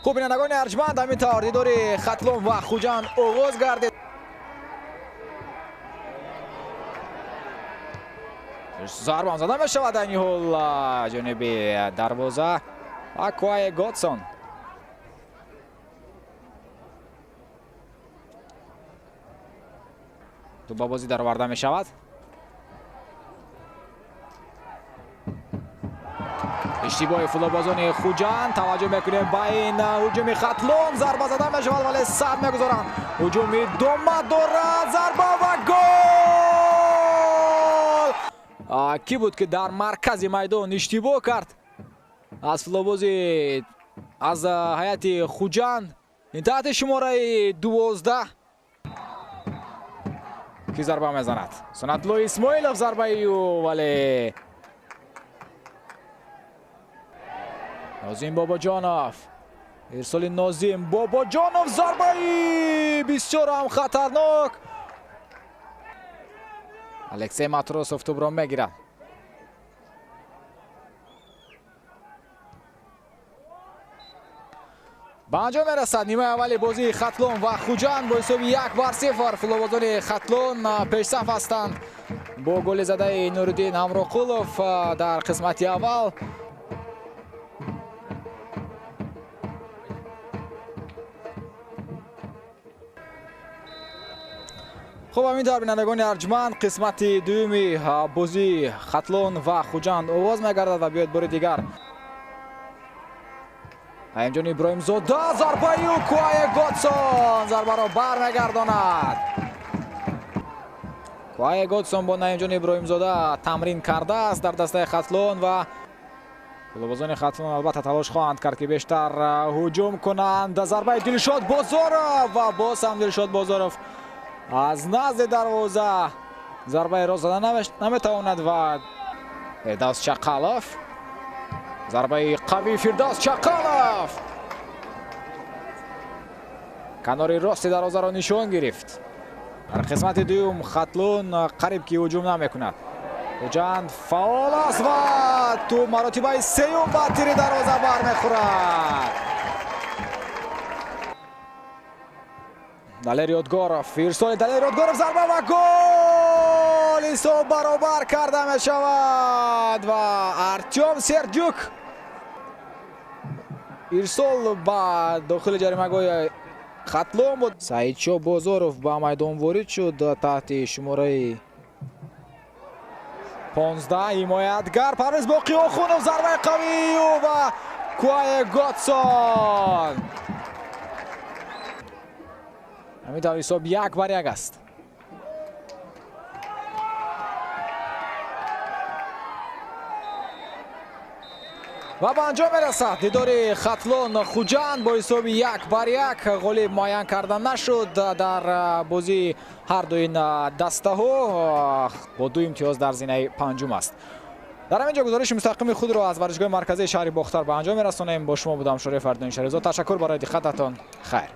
Хуб, бинандагони арҷманд, ҳамин тавр дидори Хатлон ва Хуҷанд оғоз гардид. Зарбам зада мешавад айни ҳол ҷониби дарвоза ва Куае Годсон. Тӯп ба бозӣ дароварда мешавад. Иштибоҳи футболбозони Хуҷанд. Таваҷҷӯҳ мекунем ба ин ҳуҷуми Хатлон. Зарба зада мешавад, вале сад мегузоранд. Ҳуҷуми дома дорад, зарба ва гол! Кӣ буд ки дар маркази майдон иштибоҳ кард? Аз футболбози аз ҳайати Хуҷанд, ин таҳти шумораи 12 ки зарба мезанад. Сунатулло Исмоилов зарбаи ӯ, вале Нозим Бобоҷонов. Ирсоли Нозим Бобоҷонов, зарбаи бисёр ҳам хатарнок. Алексей Матросов тӯбро мегирад. Ба анҷом мерасад нимаи аввали бозии Хатлон ва Хуҷанд бо ҳисоби 1-0. Футболбозони Хатлон пешсаф ҳастанд бо голи задаи Нуриддин Ҳамроқулов дар қисмати аввал. Хуб, ҳамин тавр бинандагони арҷманд, қисмати дуюми бозии Хатлон ва Хуҷанд оғоз мегардад ва биёед бори дигар Наимҷон Иброҳимзода, зарбаи ӯ, Куае Годсон зарбаро бармегардонад. Куае Годсон бо Наимҷон Иброҳимзода тамрин кардааст дар дастаи Хатлон ва футболбозони Хатлон албатта талош хоҳанд кард ки бештар ҳуҷум кунанд. Зарбаи Дилшод Бозоров ва боз ҳам Дилшод Бозоров аз назди дарвоза зарбаи рост зада наметавонад ва Фирдавс Чақалов, зарбаи қавии Фирдавс Чақалов канори рости дарвозаро нишон гирифт. Дар қисмати дуюм Хатлон қариб ки ҳуҷум намекунад. Хуҷанд фаъол аст ва тӯб маротибаи сеюм ба тири дарвоза бармехӯрад. Далер Ёдгоров, ирсоли Далер Ёдгоров, зарба ва гол! Ҳисоб баробар карда мешавад ва Артём Сердюк ирсол ба дохили ҷаримагоҳи Хатлон буд. Саидшо Бозоров ба майдон ворид шуд таҳти шумораи 15. Ҳимоятгар Парвиз Боқиохунов, зарбаи қавии ӯ ва Куае Годсон. Ҳамин тавр ҳисоб 1-1 аст. Ва ба анҷом мерасад дидори Хатлон Хуҷанд бо ҳисоби 1-1. Ғолиб муайян карда нашуд дар бозии ҳар ду ин дастаҳо, бо 2 имтиёз дар зинаи панҷум аст. Дар ҳамин ҷо гузориши мустақими худро аз варзишгоҳи марказии шаҳри Бохтар ба анҷом мерасонем. Бо шумо будам Шӯрои Фардун Шаризод. Ташаккур барои диққататон. Хайр.